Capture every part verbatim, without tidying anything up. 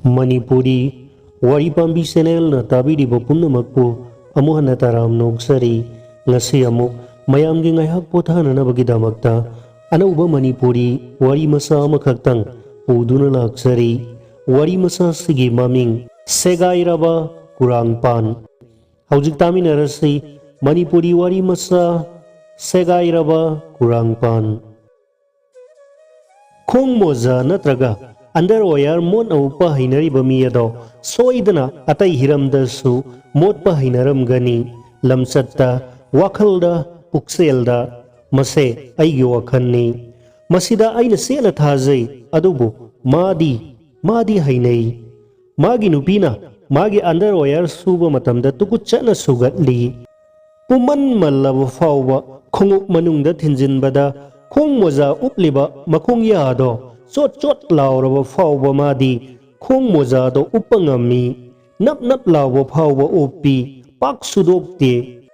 ꯃꯅꯤꯄꯨꯔꯤ ꯋꯥꯔꯤ ꯄꯥꯝꯕꯤ ꯆꯦꯅꯦꯜꯅ ꯇꯥꯕꯤꯔꯤꯕ ꯄꯨꯝꯅꯃꯛꯄꯨ ꯑꯃꯨꯛ ꯍꯟꯅ ꯇꯔꯥꯝꯅ ꯑꯣꯛꯆꯔꯤ꯫ ꯉꯁꯤ ꯑꯃꯨꯛ ꯃꯌꯥꯝꯒꯤ ꯉꯥꯏꯍꯥꯛ ꯄꯣꯊꯥꯅꯅꯕꯒꯤꯗꯃꯛꯇ ꯑꯅꯧꯕ ꯃꯅꯤꯄꯨꯔꯤ ꯋꯥꯔꯤ ꯃꯆꯥ ꯑꯃꯈꯛꯇꯪ ꯄꯨꯗꯨꯅ ꯂꯥꯛꯆꯔꯤ꯫ ꯋꯥꯔꯤ ꯃꯆꯥꯁꯤꯒꯤ ꯃꯃꯤꯡ ꯁꯦꯒꯥꯏꯔꯕ ꯀꯨꯔꯥꯡꯄꯥꯟ꯫ ꯍꯧꯖꯤꯛ ꯇꯥꯃꯤꯟꯅꯔꯁꯤ ꯃꯅꯤꯄꯨꯔꯤ ꯋꯥꯔꯤ ꯃꯆꯥ ꯁꯦꯒꯥꯏꯔꯕ ꯀꯨꯔꯥꯡꯄꯥꯟ꯫ ꯈꯣꯡ ꯃꯣꯖꯥ ꯅꯠꯇ꯭ꯔꯒ underwear ꯃꯣꯠꯅ ꯎꯞꯄ ꯍꯩꯅꯔꯤꯕ ꯃꯤ ꯑꯗꯣ ꯁꯣꯏꯗꯅ ꯑꯇꯩ ꯍꯤꯔꯝꯗꯁꯨ ꯃꯣꯠꯄ ꯍꯩꯅꯔꯝꯒꯅꯤ꯫ ꯂꯝꯆꯠꯇ, ꯋꯥꯈꯜꯗ, ꯄꯨꯛꯆꯦꯜꯗ꯫ ꯃꯁꯦ ꯑꯩꯒꯤ ꯋꯥꯈꯜꯅꯤ꯫ ꯃꯁꯤꯗ ꯑꯩꯅ ꯆꯦꯠꯅ ꯊꯥꯖꯩ꯫ ꯑꯗꯨꯕꯨ ꯃꯥꯗꯤ, ꯃꯥꯗꯤ ꯍꯩꯅꯩ꯫ ꯃꯥꯒꯤ ꯅꯨꯄꯤꯅ ꯃꯥꯒꯤ underwear ꯁꯨꯕ ꯃꯇꯝꯗ ꯇꯨꯀꯨꯠꯆꯅ ꯁꯨꯒꯠꯂꯤ꯫ ꯄꯨꯝꯃꯟ ꯃꯜꯂꯕ ꯐꯥꯎꯕ ꯈꯣꯡꯎꯞ ꯃꯅꯨꯡꯗ ꯊꯤꯟꯖꯤꯟꯕꯗ ꯈꯣꯡ ꯃꯣꯖꯥ ꯎꯞꯂꯤꯕ ꯃꯈꯣꯡꯌꯥꯗꯣ ꯆꯣꯠ ꯆꯣꯠ ꯂꯥꯎꯔꯕ ꯐꯥꯎꯕ ꯃꯥꯗꯤ ꯈꯣꯡ ꯃꯣꯖꯥꯗꯣ ꯎꯞꯄ ꯉꯝꯃꯤ꯫ ꯅꯞ ꯅꯞ ꯂꯥꯎꯕ ꯐꯥꯎꯕ ꯎꯞꯄꯤ, ꯄꯥꯛ ꯁꯨꯗꯣꯛꯇꯦ꯫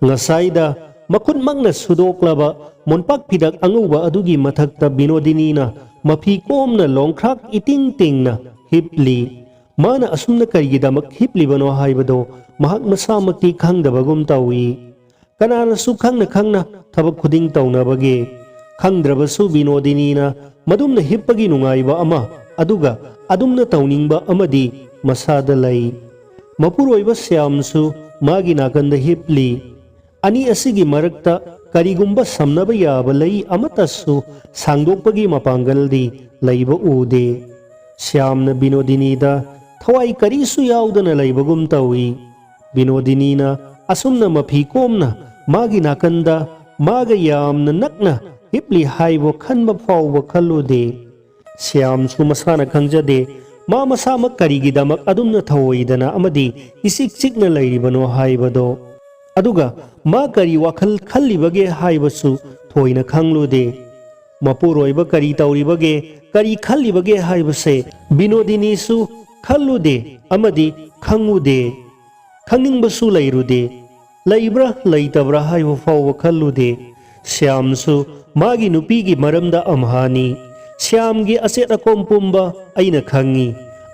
ꯉꯁꯥꯏꯗ ꯃꯈꯨꯠꯃꯛꯅ ꯁꯨꯗꯣꯛꯂꯕ ꯃꯣꯟꯄꯥꯛ ꯐꯤꯗꯛ ꯑꯉꯧꯕ ꯑꯗꯨꯒꯤ ꯃꯊꯛꯇ ꯕꯤꯅꯣꯗꯤꯅꯤꯅ ꯃꯐꯤ ꯀꯣꯝꯅ ꯂꯣꯡꯈ꯭ꯔꯥꯛ ꯏꯇꯤꯡ ꯇꯤꯡꯅ ꯍꯤꯞꯂꯤ꯫ ꯃꯥꯅ ꯑꯁꯨꯝꯅ ꯀꯔꯤꯒꯤꯗꯃꯛ ꯍꯤꯞꯂꯤꯕꯅꯣ ꯍꯥꯏꯕꯗꯣ ꯃꯍꯥꯛ ꯃꯁꯥꯃꯛꯇꯤ ꯈꯪꯗꯕꯒꯨꯝ ꯇꯧꯏ꯫ ꯀꯅꯥꯅꯁꯨ ꯈꯪꯅ ꯈꯪꯅ ꯊꯕꯛ ꯈꯨꯗꯤꯡ ꯇꯧꯅꯕꯒꯦ? ꯈꯪꯗ꯭ꯔꯕꯁꯨ ꯕꯤꯅꯣꯗꯤꯅꯤꯅ ꯃꯗꯨꯝꯅ ꯍꯤꯞꯄꯒꯤ ꯅꯨꯡꯉꯥꯏꯕ ꯑꯃ, ꯑꯗꯨꯒ ꯑꯗꯨꯝꯅ ꯇꯧꯅꯤꯡꯕ ꯑꯃꯗꯤ ꯃꯁꯥꯗ ꯂꯩ꯫ ꯃꯄꯨꯔꯣꯏꯕ ꯁ꯭ꯌꯥꯝꯁꯨ ꯃꯥꯒꯤ ꯅꯥꯀꯟꯗ ꯍꯤꯞꯂꯤ꯫ ꯑꯅꯤ ꯑꯁꯤꯒꯤ ꯃꯔꯛꯇ ꯀꯔꯤꯒꯨꯝꯕ ꯁꯝꯅꯕ ꯌꯥꯕ ꯂꯩ ꯑꯃꯠꯇꯁꯨ ꯁꯥꯡꯗꯣꯛꯄꯒꯤ ꯃꯄꯥꯡꯒꯜꯗꯤ ꯂꯩꯕ ꯎꯗꯦ꯫ ꯁ꯭ꯌꯥꯝꯅ ꯕꯤꯅꯣꯗꯤꯅꯤꯗ ꯊꯋꯥꯏ ꯀꯔꯤꯁꯨ ꯌꯥꯎꯗꯅ ꯂꯩꯕꯒꯨꯝ ꯇꯧꯏ꯫ ꯕꯤꯅꯣꯗꯤꯅꯤꯅ ꯑꯁꯨꯝꯅ ꯃꯐꯤ ꯀꯣꯝꯅ ꯃꯥꯒꯤ ꯅꯥꯀꯟꯗ ꯃꯥꯒ ꯌꯥꯝꯅ ꯅꯛꯅ ꯍꯤꯞꯂꯤ ꯍꯥꯏꯕ ꯈꯟꯕ ꯐꯥꯎꯕ ꯈꯜꯂꯨꯗꯦ꯫ ꯁ꯭ꯌꯥꯝꯁꯨ ꯃꯁꯥꯅ ꯈꯪꯖꯗꯦ, ꯃꯥ ꯃꯁꯥꯃꯛ ꯀꯔꯤꯒꯤꯗꯃꯛ ꯑꯗꯨꯝꯅ ꯊꯧꯑꯣꯏꯗꯅ ꯑꯃꯗꯤ ꯏꯆꯤꯛ ꯆꯤꯛꯅ ꯂꯩꯔꯤꯕꯅꯣ ꯍꯥꯏꯕꯗꯣ꯫ ꯑꯗꯨꯒ ꯃꯥ ꯀꯔꯤ ꯋꯥꯈꯜ ꯈꯜꯂꯤꯕꯒꯦ ꯍꯥꯏꯕꯁꯨ ꯊꯣꯏꯅ ꯈꯪꯂꯨꯗꯦ꯫ ꯃꯄꯨꯔꯣꯏꯕ ꯀꯔꯤ ꯇꯧꯔꯤꯕꯒꯦ, ꯀꯔꯤ ꯈꯜꯂꯤꯕꯒꯦ ꯍꯥꯏꯕꯁꯦ ꯕꯤꯅꯣꯗꯤꯅꯤꯁꯨ ꯈꯜꯂꯨꯗꯦ ꯑꯃꯗꯤ ꯈꯪꯉꯨꯗꯦ꯫ ꯈꯪꯅꯤꯡꯕꯁꯨ ꯂꯩꯔꯨꯗꯦ꯫ ꯂꯩꯕ꯭ꯔꯥ ꯂꯩꯇꯕ꯭ꯔꯥ ꯍꯥꯏꯕ ꯐꯥꯎꯕ ꯈꯜꯂꯨꯗꯦ꯫ ꯁ꯭ꯌꯥꯝꯁꯨ ꯃꯥꯒꯤ ꯅꯨꯄꯤꯒꯤ ꯃꯔꯝꯗ ꯑꯝꯍꯥꯅꯤ꯫ ꯁ꯭ꯌꯥꯝꯒꯤ ꯑꯆꯦꯠ ꯑꯀꯣꯝ ꯄꯨꯝꯕ ꯑꯩꯅ ꯈꯪꯉꯤ꯫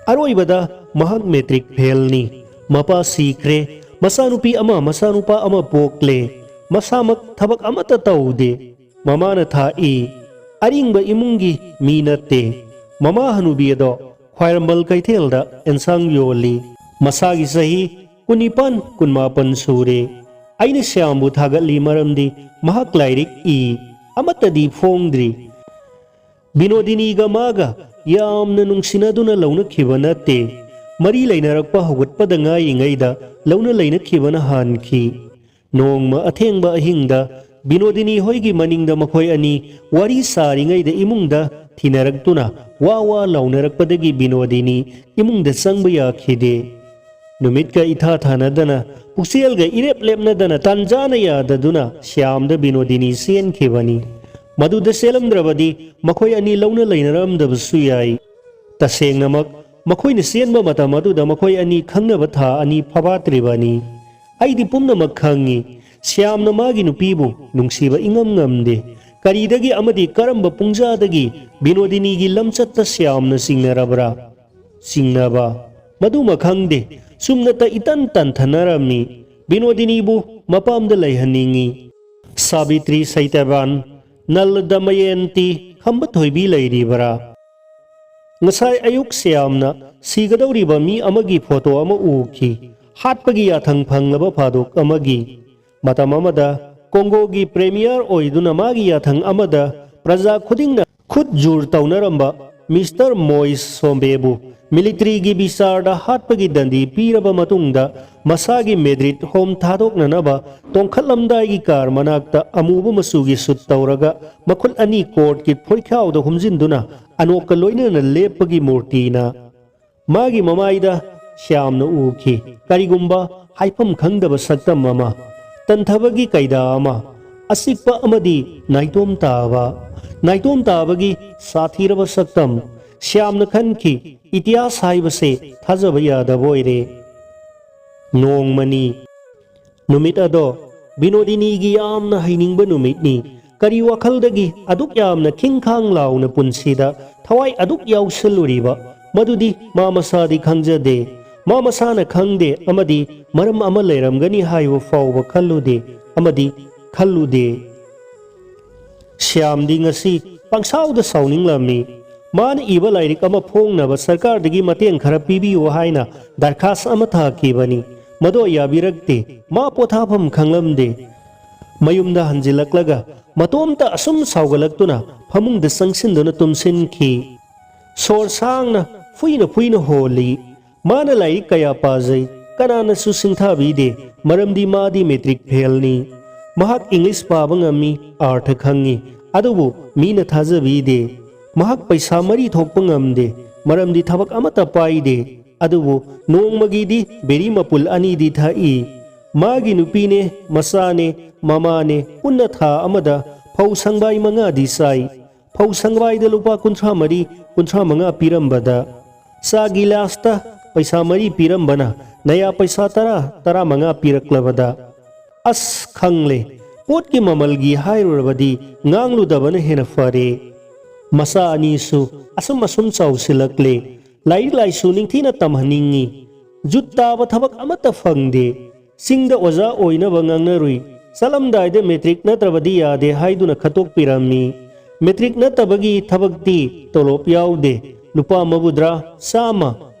ꯑꯔꯣꯏꯕꯗ ꯃꯍꯥꯛ ꯃꯦꯇ꯭ꯔꯤꯛ ꯐꯦꯜꯅꯤ꯫ ꯃꯄꯥ ꯁꯤꯈ꯭ꯔꯦ꯫ ꯃꯆꯥꯅꯨꯄꯤ ꯑꯃ, ꯃꯆꯥꯅꯨꯄꯥ ꯑꯃ ꯄꯣꯛꯂꯦ꯫ ꯃꯁꯥꯃꯛ ꯊꯕꯛ ꯑꯃꯠꯇ ꯇꯧꯗꯦ꯫ ꯃꯃꯥꯅ ꯊꯥꯛꯏ꯫ ꯑꯔꯤꯡꯕ ꯏꯃꯨꯡꯒꯤ ꯃꯤ ꯅꯠꯇꯦ꯫ ꯃꯃꯥ ꯍꯅꯨꯕꯤ ꯑꯗꯣ ꯈ꯭ꯋꯥꯏꯔꯝꯕꯟ ꯀꯩꯊꯦꯜꯗ ꯑꯦꯟꯁꯥꯡ ꯌꯣꯜꯂꯤ꯫ ꯃꯁꯥꯒꯤ ꯆꯍꯤ ꯀꯨꯟꯅꯤꯄꯥꯟ, ꯀꯨꯟꯃꯥꯄꯟ ꯁꯨꯔꯦ꯫ ꯑꯩꯅ ꯁ꯭ꯌꯥꯝꯕꯨ ꯊꯥꯒꯠꯂꯤ, ꯃꯔꯝꯗꯤ ꯃꯍꯥꯛ ꯂꯥꯏꯔꯤꯛ ꯏ, ꯑꯃꯠꯇꯗꯤ ꯐꯣꯡꯗ꯭ꯔꯤ꯫ ꯕꯤꯅꯣꯗꯤꯅꯤꯒ ꯃꯥꯒ ꯌꯥꯝꯅ ꯅꯨꯡꯁꯤꯅꯗꯨꯅ ꯂꯧꯅꯈꯤꯕ ꯅꯠꯇꯦ꯫ ꯃꯔꯤ ꯂꯩꯅꯔꯛꯄ ꯍꯧꯒꯠꯄꯗ ꯉꯥꯏꯔꯤꯉꯩꯗ ꯂꯧꯅ ꯂꯩꯅꯈꯤꯕꯅ ꯍꯥꯟꯈꯤ꯫ ꯅꯣꯡꯃ ꯑꯊꯦꯡꯕ ꯑꯍꯤꯡꯗ ꯕꯤꯅꯣꯗꯤꯅꯤ ꯍꯣꯏꯒꯤ ꯃꯅꯤꯡꯗ ꯃꯈꯣꯏ ꯑꯅꯤ ꯋꯥꯔꯤ ꯁꯥꯔꯤꯉꯩꯗ ꯏꯃꯨꯡꯗ ꯊꯤꯅꯔꯛꯇꯨꯅ ꯋꯥ ꯋꯥ ꯂꯥꯎꯅꯔꯛꯄꯗꯒꯤ ꯕꯤꯅꯣꯗꯤꯅꯤ ꯏꯃꯨꯡꯗ ꯆꯪꯕ ꯌꯥꯈꯤꯗꯦ꯫ ꯅꯨꯃꯤꯠꯀ ꯏꯊꯥ ꯊꯥꯅꯗꯅ, ꯄꯨꯛꯆꯦꯜꯒ ꯏꯔꯦꯞ ꯂꯦꯞꯅꯗꯅ, ꯇꯥꯟꯖꯥꯅ ꯌꯥꯗꯗꯨꯅ ꯁ꯭ꯌꯥꯝꯗ ꯕꯤꯅꯣꯗꯤꯅꯤ ꯆꯦꯟꯈꯤꯕꯅꯤ꯫ ꯃꯗꯨꯗ ꯆꯦꯜꯂꯝꯗ꯭ꯔꯕꯗꯤ ꯃꯈꯣꯏ ꯑꯅꯤ ꯂꯧꯅ ꯂꯩꯅꯔꯝꯗꯕꯁꯨ ꯌꯥꯏ꯫ ꯇꯁꯦꯡꯅꯃꯛ ꯃꯈꯣꯏꯅ ꯆꯦꯟꯕ ꯃꯇꯝ ꯑꯗꯨꯗ ꯃꯈꯣꯏ ꯑꯅꯤ ꯈꯪꯅꯕ ꯊꯥ ꯑꯅꯤ ꯐꯥꯐꯥꯠꯇ꯭ꯔꯤꯕꯅꯤ꯫ ꯑꯩꯗꯤ ꯄꯨꯝꯅꯃꯛ ꯈꯪꯏ꯫ ꯁ꯭ꯌꯥꯝꯅ ꯃꯥꯒꯤ ꯅꯨꯄꯤꯕꯨ ꯅꯨꯡꯁꯤꯕ ꯏꯉꯝ ꯉꯝꯗꯦ꯫ ꯀꯔꯤꯗꯒꯤ ꯑꯃꯗꯤ ꯀꯔꯝꯕ ꯄꯨꯡꯖꯥꯗꯒꯤ ꯕꯤꯅꯣꯗꯤꯅꯤꯒꯤ ꯂꯝꯆꯠꯇ ꯁ꯭ꯌꯥꯝꯅ ꯆꯤꯡꯅꯔꯕ꯭ꯔꯥ? ꯆꯤꯡꯅꯕ꯫ ꯃꯗꯨꯃ ꯈꯪꯗꯦ꯫ ꯆꯨꯝꯅꯇ ꯏꯇꯟ ꯇꯟꯊꯅꯔꯝꯃꯤ꯫ ꯕꯤꯅꯣꯗꯤꯅꯤꯕꯨ ꯃꯄꯥꯝꯗ ꯂꯩꯍꯟꯅꯤꯡꯏ꯫ ꯁꯥꯕꯤꯇ꯭ꯔꯤ ꯁꯩꯇꯕꯥꯟ, ꯅꯜ ꯗꯃꯌꯟꯇꯤ, ꯈꯝꯕ ꯊꯣꯏꯕꯤ ꯂꯩꯔꯤꯕꯔꯥ? ꯉꯁꯥꯏ ꯑꯌꯨꯛ ꯁ꯭ꯌꯥꯝꯅ ꯁꯤꯒꯗꯧꯔꯤꯕ ꯃꯤ ꯑꯃꯒꯤ ꯐꯣꯇꯣ ꯑꯃ ꯎꯈꯤ꯫ ꯍꯥꯠꯄꯒꯤ ꯌꯥꯊꯪ ꯐꯪꯂꯕ ꯐꯥꯗꯣꯛ ꯑꯃꯒꯤ꯫ ꯃꯇꯝ ꯑꯃꯗ ꯀꯣꯡꯒꯣꯒꯤ ꯄ꯭ꯔꯦꯃꯤꯌꯔ ꯑꯣꯏꯗꯨꯅ ꯃꯥꯒꯤ ꯌꯥꯊꯪ ꯑꯃꯗ ꯄ꯭ꯔꯖꯥ ꯈꯨꯗꯤꯡꯅ ꯈꯨꯠ ꯖꯨꯔ ꯇꯧꯅꯔꯝꯕ ꯃꯤꯁꯇꯔ ꯃꯣꯏꯁ ꯁꯣꯝꯕꯦꯕꯨ ꯃꯤꯂꯤꯇꯔꯤꯒꯤ ꯕꯤꯆꯥꯔꯗ ꯍꯥꯠꯄꯒꯤ ꯗꯟꯗꯤ ꯄꯤꯔꯕ ꯃꯇꯨꯡꯗ ꯃꯁꯥꯒꯤ ꯃꯦꯗ꯭ꯔꯤꯠ ꯍꯣꯝ ꯊꯥꯗꯣꯛꯅꯅꯕ ꯇꯣꯡꯈꯠꯂꯝꯗꯥꯏꯒꯤ ꯀꯥꯔ ꯃꯅꯥꯛꯇ ꯑꯃꯨꯕ ꯃꯆꯨꯒꯤ ꯁꯨꯠ ꯇꯧꯔꯒ ꯃꯈꯨꯠ ꯑꯅꯤ ꯀꯣꯔꯠꯀꯤ ꯐꯨꯔꯤꯠꯈꯥꯎꯗ ꯍꯨꯝꯖꯤꯟꯗꯨꯅ ꯑꯅꯣꯛꯀ ꯂꯣꯏꯅꯅ ꯂꯦꯞꯄꯒꯤ ꯃꯨꯔꯇꯤꯅ ꯃꯥꯒꯤ ꯃꯃꯥꯏꯗ ꯁ꯭ꯌꯥꯝꯅ ꯎꯈꯤ꯫ ꯀꯔꯤꯒꯨꯝꯕ ꯍꯥꯏꯐꯝ ꯈꯪꯗꯕ ꯁꯛꯇꯝ ꯑꯃ, ꯇꯟꯊꯕꯒꯤ ꯀꯩꯗꯥ ꯑꯃ, ꯑꯆꯤꯛꯄ ꯑꯃꯗꯤ ꯅꯥꯏꯇꯣꯝ ꯇꯥꯕ, ꯅꯥꯏꯇꯣꯝ ꯇꯥꯕꯒꯤ ꯁꯥꯊꯤꯔꯕ ꯁꯛꯇꯝ꯫ ꯁ꯭ꯌꯥꯝꯅ ꯈꯟꯈꯤ, "ꯏꯇꯤꯍꯥꯁ ꯍꯥꯏꯕꯁꯦ ꯊꯥꯖꯕ ꯌꯥꯗꯕ ꯑꯣꯏꯔꯦ"꯫ ꯅꯣꯡꯃꯅꯤ꯫ ꯅꯨꯃꯤꯠ ꯑꯗꯣ ꯕꯤꯅꯣꯗꯤꯅꯤꯒꯤ ꯌꯥꯝꯅ ꯍꯩꯅꯤꯡꯕ ꯅꯨꯃꯤꯠꯅꯤ꯫ ꯀꯔꯤ ꯋꯥꯈꯜꯗꯒꯤ ꯑꯗꯨꯛ ꯌꯥꯝꯅ ꯈꯤꯡꯈꯥꯡ ꯂꯥꯎꯅ ꯄꯨꯟꯁꯤꯗ ꯊꯋꯥꯏ ꯑꯗꯨꯛ ꯌꯥꯎꯁꯜꯂꯨꯔꯤꯕ? ꯃꯗꯨꯗꯤ ꯃꯥ ꯃꯁꯥꯗꯤ ꯈꯪꯖꯗꯦ꯫ ꯃꯥ ꯃꯁꯥꯅ ꯈꯪꯗꯦ ꯑꯃꯗꯤ ꯃꯔꯝ ꯑꯃ ꯂꯩꯔꯝꯒꯅꯤ ꯍꯥꯏꯕ ꯐꯥꯎꯕ ꯈꯜꯂꯨꯗꯦ ꯑꯃꯗꯤ ꯈꯜꯂꯨꯗꯦ꯫ ꯁ꯭ꯌꯥꯝꯗꯤ ꯉꯁꯤ ꯄꯪꯁꯥꯎꯗ ꯁꯥꯎꯅꯤꯡꯂꯝꯃꯤ꯫ ꯃꯥꯅ ꯏꯕ ꯂꯥꯏꯔꯤꯛ ꯑꯃ ꯐꯣꯡꯅꯕ ꯁꯔꯀꯥꯔꯗꯒꯤ ꯃꯇꯦꯡ ꯈꯔ ꯄꯤꯕꯤꯌꯨ ꯍꯥꯏꯅ ꯗꯔꯈꯥꯁ ꯑꯃ ꯊꯥꯈꯤꯕꯅꯤ꯫ ꯃꯗꯣ ꯌꯥꯕꯤꯔꯛꯇꯦ꯫ ꯃꯥ ꯄꯣꯊꯥꯐꯝ ꯈꯪꯂꯝꯗꯦ꯫ ꯃꯌꯨꯝꯗ ꯍꯟꯖꯤꯜꯂꯛꯂꯒ ꯃꯇꯣꯝꯇ ꯑꯁꯨꯝ ꯁꯥꯎꯒꯠꯂꯛꯇꯨꯅ ꯐꯃꯨꯡꯗ ꯆꯪꯁꯤꯟꯗꯨꯅ ꯇꯨꯝꯁꯤꯟꯈꯤ꯫ ꯁꯣꯔ ꯁꯥꯡꯅ ꯐꯨꯏꯅ ꯐꯨꯏꯅ ꯍꯣꯜꯂꯤ꯫ ꯃꯥꯅ ꯂꯥꯏꯔꯤꯛ ꯀꯌꯥ ꯄꯥꯖꯩ, ꯀꯅꯥꯅꯁꯨ ꯁꯤꯡꯊꯥꯕꯤꯗꯦ, ꯃꯔꯝꯗꯤ ꯃꯥꯗꯤ ꯃꯦꯇ꯭ꯔꯤꯛ ꯐꯦꯜꯅꯤ꯫ ꯃꯍꯥꯛ ꯏꯪꯂꯤꯁ ꯄꯥꯕ ꯉꯝꯃꯤ, ꯑꯥꯔꯊ ꯈꯪꯉꯤ, ꯑꯗꯨꯕꯨ ꯃꯤꯅ ꯊꯥꯖꯕꯤꯗꯦ꯫ ꯃꯍꯥꯛ ꯄꯩꯁꯥ ꯃꯔꯤ ꯊꯣꯛꯄ ꯉꯝꯗꯦ, ꯃꯔꯝꯗꯤ ꯊꯕꯛ ꯑꯃꯠꯇ ꯄꯥꯏꯗꯦ꯫ ꯑꯗꯨꯕꯨ ꯅꯣꯡꯃꯒꯤꯗꯤ ꯕꯤꯔꯤ ꯃꯄꯨꯜ ꯑꯅꯤꯗꯤ ꯊꯛꯏ꯫ ꯃꯥꯒꯤ ꯅꯨꯄꯤꯅꯦ, ꯃꯆꯥꯅꯦ, ꯃꯃꯥꯅꯦ ꯄꯨꯟꯅ ꯊꯥ ꯑꯃꯗ ꯐꯧ ꯁꯪꯕꯥꯏ ꯃꯉꯥꯗꯤ ꯆꯥꯏ꯫ ꯐꯧ ꯁꯪꯕꯥꯏꯗ ꯂꯨꯄꯥ ꯀꯨꯟꯊ꯭ꯔꯥ ꯃꯔꯤ, ꯀꯨꯟꯊ꯭ꯔꯥ ꯃꯉꯥ ꯄꯤꯔꯝꯕꯗ, ꯆꯥ ꯒꯤꯂꯥꯁꯇ ꯄꯩꯁꯥ ꯃꯔꯤ ꯄꯤꯔꯝꯕꯅ ꯅꯌꯥ ꯄꯩꯁꯥ ꯇꯔꯥ, ꯇꯔꯥꯃꯉꯥ ꯄꯤꯔꯛꯂꯕꯗ꯫ ꯑꯁ, ꯈꯪꯂꯦ, ꯄꯣꯠꯀꯤ ꯃꯃꯜꯒꯤ ꯍꯥꯏꯔꯨꯔꯕꯗꯤ ꯉꯥꯡꯂꯨꯗꯕꯅ ꯍꯦꯟꯅ ꯐꯔꯦ꯫ ꯃꯆꯥ ꯑꯅꯤꯁꯨ ꯑꯁꯨꯝ ꯑꯁꯨꯝ ꯆꯥꯎꯁꯤꯜꯂꯛꯂꯦ꯫ ꯂꯥꯏꯔꯤꯛ ꯂꯥꯏꯁꯨ ꯅꯤꯡꯊꯤꯅ ꯇꯝꯍꯟꯅꯤꯡꯉꯤ꯫ ꯖꯨꯠ ꯇꯥꯕ ꯊꯕꯛ ꯑꯃꯠꯇ ꯐꯪꯗꯦ꯫ ꯆꯤꯡꯗ ꯑꯣꯖꯥ ꯑꯣꯏꯅꯕ ꯉꯥꯡꯅꯔꯨꯏ꯫ ꯆꯠꯂꯝꯗꯥꯏꯗ ꯃꯦꯇ꯭ꯔꯤꯛ ꯅꯠꯇ꯭ꯔꯕꯗꯤ ꯌꯥꯗꯦ ꯍꯥꯏꯗꯨꯅ ꯈꯠꯇꯣꯛꯄꯤꯔꯝꯃꯤ꯫ ꯃꯦꯇ꯭ꯔꯤꯛ ꯅꯠꯇꯕꯒꯤ ꯊꯕꯛꯇꯤ ꯇꯣꯂꯣꯞ ꯌꯥꯎꯗꯦ꯫ ꯂꯨꯄꯥ ꯃꯕꯨꯗ꯭ꯔꯥ ꯆꯥꯝꯃ꯫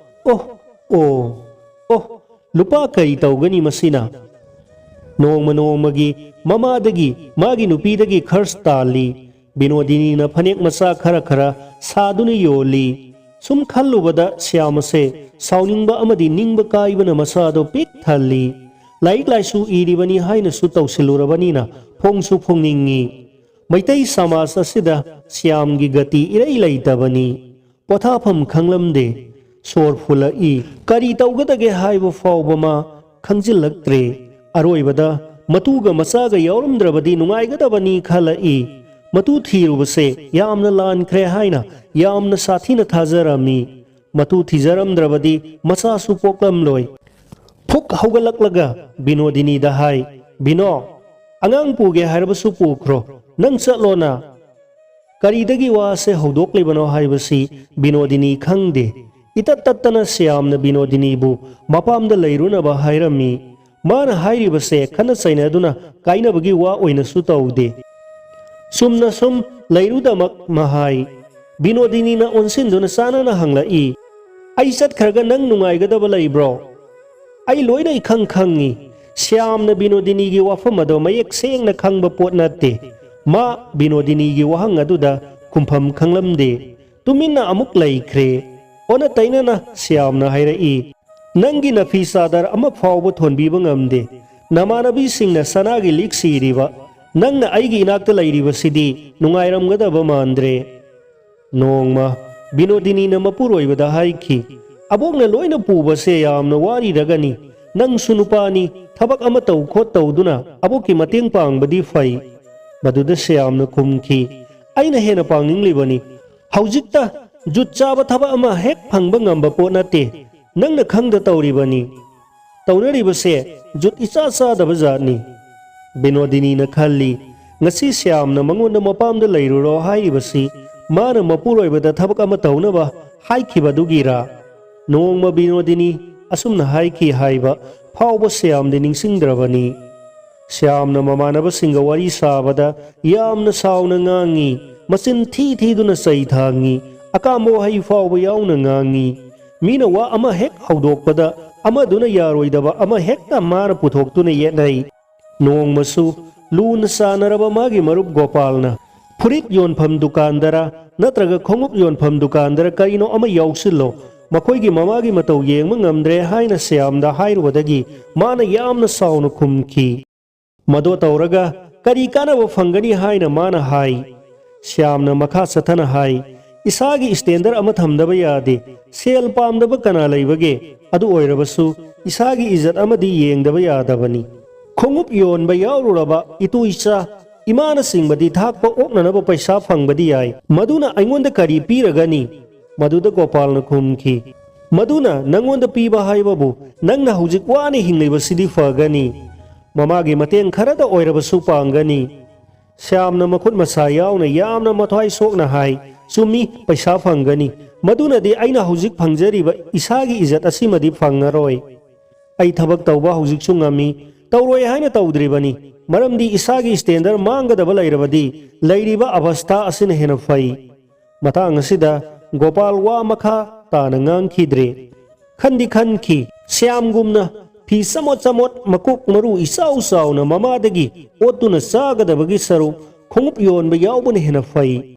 ꯑꯣ, ꯑꯣ, ꯑꯣ, ꯂꯨꯄꯥ ꯀꯔꯤ ꯇꯧꯒꯅꯤ ꯃꯁꯤꯅ? ꯅꯣꯡꯃ ꯅꯣꯡꯃꯒꯤ ꯃꯃꯥꯗꯒꯤ, ꯃꯥꯒꯤ ꯅꯨꯄꯤꯗꯒꯤ ꯈꯔꯁ ꯇꯥꯜꯂꯤ꯫ ꯕꯤꯅꯣꯗꯤꯅꯤꯅ ꯐꯅꯦꯛ ꯃꯆꯥ ꯈꯔ ꯈꯔ ꯁꯥꯗꯨꯅ ꯌꯣꯜꯂꯤ꯫ ꯁꯨꯝ ꯈꯜꯂꯨꯕꯗ ꯁ꯭ꯌꯥꯝ ꯑꯁꯦ ꯁꯥꯎꯅꯤꯡꯕ ꯑꯃꯗꯤ ꯅꯤꯡꯕ ꯀꯥꯏꯕꯅ ꯃꯁꯥꯗꯣ ꯄꯤꯛ ꯊꯜꯂꯤ꯫ ꯂꯥꯏꯔꯤꯛ ꯂꯥꯏꯁꯨ ꯏꯔꯤꯕꯅꯤ ꯍꯥꯏꯅꯁꯨ ꯇꯧꯁꯤꯜꯂꯨꯔꯕꯅꯤꯅ ꯐꯣꯡꯁꯨ ꯐꯣꯡꯅꯤꯡꯉꯤ꯫ ꯃꯩꯇꯩ ꯁꯃꯥꯖ ꯑꯁꯤꯗ ꯁ꯭ꯌꯥꯝꯒꯤ ꯒꯇꯤ ꯏꯔꯩ ꯂꯩꯇꯕꯅꯤ꯫ ꯄꯣꯊꯥꯐꯝ ꯈꯪꯂꯝꯗꯦ꯫ ꯁꯣꯔ ꯐꯨꯜꯂꯛꯏ꯫ ꯀꯔꯤ ꯇꯧꯒꯗꯒꯦ ꯍꯥꯏꯕ ꯐꯥꯎꯕ ꯃꯥ ꯈꯪꯖꯤꯜꯂꯛꯇ꯭ꯔꯦ꯫ ꯑꯔꯣꯏꯕꯗ ꯃꯇꯨꯒ ꯃꯆꯥꯒ ꯌꯥꯎꯔꯝꯗ꯭ꯔꯕꯗꯤ ꯅꯨꯡꯉꯥꯏꯒꯗꯕꯅꯤ ꯈꯜꯂꯛꯏ꯫ ꯃꯇꯨ ꯊꯤꯔꯨꯕꯁꯦ ꯌꯥꯝꯅ ꯂꯥꯟꯈ꯭ꯔꯦ ꯍꯥꯏꯅ ꯌꯥꯝꯅ ꯁꯥꯊꯤꯅ ꯊꯥꯖꯔꯝꯃꯤ꯫ ꯃꯇꯨ ꯊꯤꯖꯔꯝꯗ꯭ꯔꯕꯗꯤ ꯃꯆꯥꯁꯨ ꯄꯣꯛꯂꯝꯂꯣꯏ꯫ ꯐꯨꯛ ꯍꯧꯒꯠꯂꯛꯂꯒ ꯕꯤꯅꯣꯗꯤꯅꯤꯗ ꯍꯥꯏ, "ꯕꯤꯅꯣ, ꯑꯉꯥꯡ ꯄꯨꯒꯦ ꯍꯥꯏꯔꯕꯁꯨ ꯄꯨꯈ꯭ꯔꯣ, ꯅꯪ ꯆꯠꯂꯣꯅ"꯫ ꯀꯔꯤꯗꯒꯤ ꯋꯥꯁꯦ ꯍꯧꯗꯣꯛꯂꯤꯕꯅꯣ ꯍꯥꯏꯕꯁꯤ ꯕꯤꯅꯣꯗꯤꯅꯤ ꯈꯪꯗꯦ꯫ ꯏꯇꯠ ꯇꯠꯇꯅ ꯁ꯭ꯌꯥꯝꯅ ꯕꯤꯅꯣꯗꯤꯅꯤꯕꯨ ꯃꯄꯥꯝꯗ ꯂꯩꯔꯨꯅꯕ ꯍꯥꯏꯔꯝꯃꯤ꯫ ꯃꯥꯅ ꯍꯥꯏꯔꯤꯕꯁꯦ ꯈꯠꯅ ꯆꯩꯅꯗꯨꯅ ꯀꯥꯏꯅꯕꯒꯤ ꯋꯥ ꯑꯣꯏꯅꯁꯨ ꯇꯧꯗꯦ꯫ ꯆꯨꯝꯅ ꯁꯨꯝ ꯂꯩꯔꯨꯗꯃꯛ ꯃꯍꯥꯏ꯫ ꯕꯤꯅꯣꯗꯤꯅꯤꯅ ꯑꯣꯟꯁꯤꯟꯗꯨꯅ ꯆꯥꯟꯅꯅ ꯍꯪꯂꯛꯏ, "ꯑꯩ ꯆꯠꯈ꯭ꯔꯒ ꯅꯪ ꯅꯨꯡꯉꯥꯏꯒꯗꯕ ꯂꯩꯕ꯭ꯔꯣ?" "ꯑꯩ ꯂꯣꯏꯅ ꯏꯈꯪ ꯈꯪꯉꯤ꯫" ꯁ꯭ꯌꯥꯝꯅ ꯕꯤꯅꯣꯗꯤꯅꯤꯒꯤ ꯋꯥꯐꯝ ꯑꯗꯣ ꯃꯌꯦꯛ ꯁꯦꯡꯅ ꯈꯪꯕ ꯄꯣꯠ ꯅꯠꯇꯦ꯫ ꯃꯥ ꯕꯤꯅꯣꯗꯤꯅꯤꯒꯤ ꯋꯥꯍꯪ ꯑꯗꯨꯗ ꯈꯨꯝꯐꯝ ꯈꯪꯂꯝꯗꯦ꯫ ꯇꯨꯃꯤꯟꯅ ꯑꯃꯨꯛ ꯂꯩꯈ꯭ꯔꯦ꯫ ꯑꯣꯟꯅ ꯇꯩꯅꯅ ꯁ꯭ꯌꯥꯝꯅ ꯍꯥꯏꯔꯛꯏ, "ꯅꯪꯒꯤ ꯅꯐꯤ ꯆꯥꯗꯔ ꯑꯃ ꯐꯥꯎꯕ ꯊꯣꯟꯕꯤꯕ ꯉꯝꯗꯦ꯫ ꯅꯃꯥꯟꯅꯕꯤꯁꯤꯡꯅ ꯁꯅꯥꯒꯤ ꯂꯤꯛ ꯁꯤꯔꯤꯕ, ꯅꯪꯅ ꯑꯩꯒꯤ ꯏꯅꯥꯛꯇ ꯂꯩꯔꯤꯕꯁꯤꯗꯤ ꯅꯨꯡꯉꯥꯏꯔꯝꯒꯗꯕ ꯃꯥꯟꯗ꯭ꯔꯦ꯫" ꯅꯣꯡꯃ ꯕꯤꯅꯣꯗꯤꯅꯤꯅ ꯃꯄꯨꯔꯣꯏꯕꯗ ꯍꯥꯏꯈꯤ, "ꯑꯕꯣꯛꯅ ꯂꯣꯏꯅ ꯄꯨꯕꯁꯦ ꯌꯥꯝꯅ ꯋꯥꯔꯤꯔꯒꯅꯤ꯫ ꯅꯪꯁꯨ ꯅꯨꯄꯥꯅꯤ, ꯊꯕꯛ ꯑꯃ ꯇꯧ ꯈꯣꯠ ꯇꯧꯗꯨꯅ ꯑꯕꯣꯛꯀꯤ ꯃꯇꯦꯡ ꯄꯥꯡꯕꯗꯤ ꯐꯩ꯫" ꯃꯗꯨꯗ ꯁ꯭ꯌꯥꯝꯅ ꯈꯨꯝꯈꯤ, "ꯑꯩꯅ ꯍꯦꯟꯅ ꯄꯥꯡꯅꯤꯡꯂꯤꯕꯅꯤ꯫ ꯍꯧꯖꯤꯛꯇ ꯖꯨꯠ ꯆꯥꯕ ꯊꯕꯛ ꯑꯃ ꯍꯦꯛ ꯐꯪꯕ ꯉꯝꯕ ꯄꯣꯠ ꯅꯠꯇꯦ꯫ ꯅꯪꯅ ꯈꯪꯗ ꯇꯧꯔꯤꯕꯅꯤ꯫ ꯇꯧꯅꯔꯤꯕꯁꯦ ꯖꯨꯠ ꯏꯆꯥ ꯆꯥꯗꯕ ꯖꯥꯠꯅꯤ꯫" ꯕꯤꯅꯣꯗꯤꯅꯤꯅ ꯈꯜꯂꯤ, ꯉꯁꯤ ꯁ꯭ꯌꯥꯝꯅ ꯃꯉꯣꯟꯗ ꯃꯄꯥꯝꯗ ꯂꯩꯔꯨꯔꯣ ꯍꯥꯏꯔꯤꯕꯁꯤ ꯃꯥꯅ ꯃꯄꯨꯔꯣꯏꯕꯗ ꯊꯕꯛ ꯑꯃ ꯇꯧꯅꯕ ꯍꯥꯏꯈꯤꯕꯗꯨꯒꯤꯔꯥ? ꯅꯣꯡꯃ ꯕꯤꯅꯣꯗꯤꯅꯤ ꯑꯁꯨꯝꯅ ꯍꯥꯏꯈꯤ ꯍꯥꯏꯕ ꯐꯥꯎꯕ ꯁ꯭ꯌꯥꯝꯗꯤ ꯅꯤꯡꯁꯤꯡꯗ꯭ꯔꯕꯅꯤ꯫ ꯁ꯭ꯌꯥꯝꯅ ꯃꯃꯥꯟꯅꯕꯁꯤꯡꯒ ꯋꯥꯔꯤ ꯁꯥꯕꯗ ꯌꯥꯝꯅ ꯁꯥꯎꯅ ꯉꯥꯡꯉꯤ, ꯃꯆꯤꯟ ꯊꯤ ꯊꯤꯗꯨꯅ ꯆꯩ ꯊꯥꯡꯉꯤ, ꯑꯀꯥꯝꯕ ꯋꯥꯍꯩ ꯐꯥꯎꯕ ꯌꯥꯎꯅ ꯉꯥꯡꯉꯤ꯫ ꯃꯤꯅ ꯋꯥ ꯑꯃ ꯍꯦꯛ ꯍꯧꯗꯣꯛꯄꯗ ꯑꯃꯗꯨꯅ ꯌꯥꯔꯣꯏꯗꯕ ꯑꯃ ꯍꯦꯛꯇ ꯃꯥꯅ ꯄꯨꯊꯣꯛꯇꯨꯅ ꯌꯦꯠꯅꯩ꯫ ꯅꯣꯡꯃꯁꯨ ꯂꯨꯅ ꯆꯥꯟꯅꯔꯕ ꯃꯥꯒꯤ ꯃꯔꯨꯞ ꯒꯣꯄꯥꯜꯅ, "ꯐꯨꯔꯤꯠ ꯌꯣꯟꯐꯝ ꯗꯨꯀꯥꯟꯗꯔ ꯅꯠꯇ꯭ꯔꯒ ꯈꯣꯡꯎꯞ ꯌꯣꯟꯐꯝ ꯗꯨꯀꯥꯟꯗꯔ ꯀꯔꯤꯅꯣ ꯑꯃ ꯌꯥꯎꯁꯤꯜꯂꯣ, ꯃꯈꯣꯏꯒꯤ ꯃꯃꯥꯒꯤ ꯃꯇꯧ ꯌꯦꯡꯕ ꯉꯝꯗ꯭ꯔꯦ" ꯍꯥꯏꯅ ꯁ꯭ꯌꯥꯝꯗ ꯍꯥꯏꯔꯨꯕꯗꯒꯤ ꯃꯥꯅ ꯌꯥꯝꯅ ꯁꯥꯎꯅ ꯈꯨꯝꯈꯤ꯫ "ꯃꯗꯣ ꯇꯧꯔꯒ ꯀꯔꯤ ꯀꯥꯟꯅꯕ ꯐꯪꯒꯅꯤ?" ꯍꯥꯏꯅ ꯃꯥꯅ ꯍꯥꯏ꯫ ꯁ꯭ꯌꯥꯝꯅ ꯃꯈꯥ ꯆꯠꯊꯅ ꯍꯥꯏ, "ꯏꯁꯥꯒꯤ ꯁ꯭ꯇꯦꯟꯗꯔ ꯑꯃ ꯊꯝꯗꯕ ꯌꯥꯗꯦ꯫ ꯁꯦꯜ ꯄꯥꯝꯗꯕ ꯀꯅꯥ ꯂꯩꯕꯒꯦ? ꯑꯗꯨ ꯑꯣꯏꯔꯕꯁꯨ ꯏꯁꯥꯒꯤ ꯏꯖꯠ ꯑꯃꯗꯤ ꯌꯦꯡꯗꯕ ꯌꯥꯗꯕꯅꯤ꯫ ꯈꯣꯡꯎꯞ ꯌꯣꯟꯕ ꯌꯥꯎꯔꯨꯔꯕ ꯏꯇꯨ ꯏꯆꯥ, ꯏꯃꯥꯅꯆꯤꯡꯕꯗꯤ ꯊꯥꯛꯄ ꯑꯣꯛꯅꯅꯕ ꯄꯩꯁꯥ ꯐꯪꯕꯗꯤ ꯌꯥꯏ꯫ ꯃꯗꯨꯅ ꯑꯩꯉꯣꯟꯗ ꯀꯔꯤ ꯄꯤꯔꯒꯅꯤ?" ꯃꯗꯨꯗ ꯒꯣꯄꯥꯜꯅ ꯈꯨꯝꯈꯤ, "ꯃꯗꯨꯅ ꯅꯪꯉꯣꯟꯗ ꯄꯤꯕ ꯍꯥꯏꯕꯕꯨ ꯅꯪꯅ ꯍꯧꯖꯤꯛ ꯋꯥꯅ ꯍꯤꯡꯂꯤꯕꯁꯤꯗꯤ ꯐꯒꯅꯤ꯫ ꯃꯃꯥꯒꯤ ꯃꯇꯦꯡ ꯈꯔꯗ ꯑꯣꯏꯔꯕꯁꯨ ꯄꯥꯡꯒꯅꯤ꯫ ꯁ꯭ꯌꯥꯝꯅ ꯃꯈꯨꯠ ꯃꯁꯥ ꯌꯥꯎꯅ ꯌꯥꯝꯅ ꯃꯊ꯭ꯋꯥꯏ ꯁꯣꯛꯅ ꯍꯥꯏ, "ꯆꯨꯝꯃꯤ, ꯄꯩꯁꯥ ꯐꯪꯒꯅꯤ꯫ ꯃꯗꯨꯅꯗꯤ ꯑꯩꯅ ꯍꯧꯖꯤꯛ ꯐꯪꯖꯔꯤꯕ ꯏꯁꯥꯒꯤ ꯏꯖꯠ ꯑꯁꯤꯃꯗꯤ ꯐꯪꯉꯔꯣꯏ꯫ ꯑꯩ ꯊꯕꯛ ꯇꯧꯕ ꯍꯧꯖꯤꯛꯁꯨ ꯉꯝꯃꯤ꯫ ꯇꯧꯔꯣꯏ ꯍꯥꯏꯅ ꯇꯧꯗ꯭ꯔꯤꯕꯅꯤ꯫ ꯃꯔꯝꯗꯤ ꯏꯁꯥꯒꯤ ꯁ꯭ꯇꯦꯟꯗꯔ ꯃꯥꯡꯒꯗꯕ ꯂꯩꯔꯕꯗꯤ ꯂꯩꯔꯤꯕ ꯑꯕꯁꯊꯥ ꯑꯁꯤꯅ ꯍꯦꯟꯅ ꯐꯩ꯫" ꯃꯇꯥꯡ ꯑꯁꯤꯗ ꯒꯣꯄꯥꯜ ꯋꯥ ꯃꯈꯥ ꯇꯥꯅ ꯉꯥꯡꯈꯤꯗ꯭ꯔꯦ꯫ ꯈꯟꯗꯤ ꯈꯟꯈꯤ, ꯁ꯭ꯌꯥꯝꯒꯨꯝꯅ ꯐꯤ ꯆꯃꯣꯠ ꯆꯃꯣꯠ, ꯃꯀꯣꯛ ꯃꯔꯨ ꯏꯆꯥꯎ ꯆꯥꯎꯅ ꯃꯃꯥꯗꯒꯤ ꯑꯣꯠꯇꯨꯅ ꯆꯥꯒꯗꯕꯒꯤ ꯁꯔꯨꯛ ꯈꯣꯡꯎꯞ ꯌꯣꯟꯕ ꯌꯥꯎꯕꯅ ꯍꯦꯟꯅ ꯐꯩ꯫